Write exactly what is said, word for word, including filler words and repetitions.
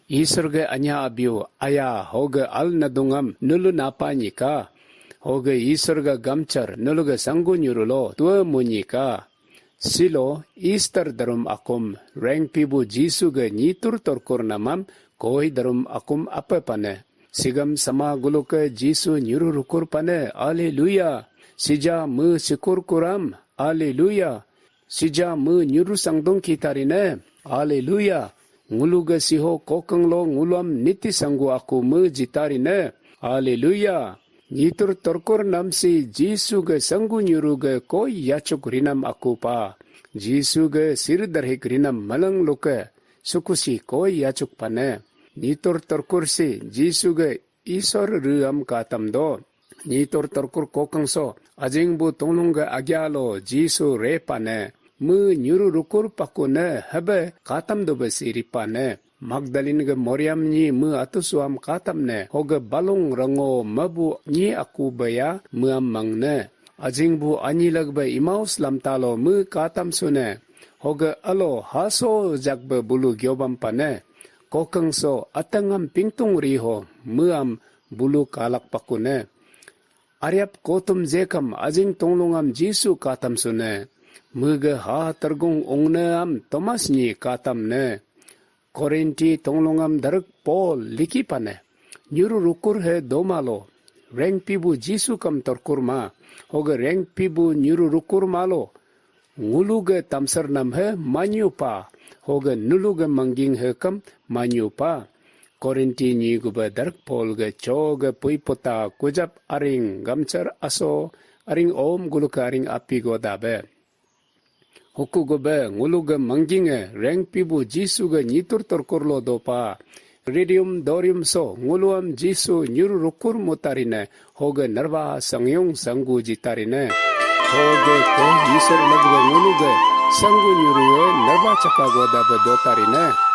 Isor ge anya abiu aya hoge al nadungam nulu napa nyika. Hoge Isor ge gamchar nulu ge sanggu nyurulo tua munyika. Silo Easter darum akum rengpibu Jisu ge nyitur torkur namam koi darum akum apa pane. Sigam sama guluke Jisu nyuru rukur pane. Aleluya. Sija me sikur kuram. Aleluya. Sija me nyuru sangdong kitarine. Aleluya. Ngulu ge siho kokeng lo nguluam niti sanggu aku me jitarine. Aleluya. Nyitur torkur namsi Jisu ge sanggu nyuru ge koi yachuk rinam aku pa. Jisu ge sir darhik rinam malang luke sukusi koi yachuk pane. Nyitur torkur si Jisu ge Isor ruam katam do. Nyitur torkur kokangso ajing bu tunglung ge agyalo Jisu re pane. Me nyuru rukur pakune hebe katam dobe si ripane. Magdalene ge Moriam nyi me atusuam katam ne hoge balung rango mabu nyi aku beya meam mangne. Ajing bu anyi lagbe Imaus lamtalo me katam sune. Hoge alo haso jakbe bulu gyobam pane. Kokengso atangam pingtung riho meam bulu kalak pakune. Ariap kotum jekam ajing tunglungam Jisu katam sune. Mege ha tergung ungne am Thomas nyi katam ne. Korinti tunglungam darek Paul liki pane. Nyuru rukur he domalo. Rengpibu Jisu kam torkur ma. Hoge rengpibu nyuru rukur malo. Ngulu ge tamsar nam he manyu pa. Hoge nulu ge mangging he kam manyu pa. Korinti nyi gube darek Paul ge cho ge pui puta kujap aring gamchar aso aring om guluke aring api godabe. Huku gube ngulu ge mangging e rengpibu Jisu ge nyitur torkur lo dopa. Ridium dorium so nguluam Jisu nyuru rukur mutarine hoge nerba sangyung sanggu jitarine. Hoge ko Isor lagbe ngulu ge sanggu nyuru e nerba chaka godabe dotarine.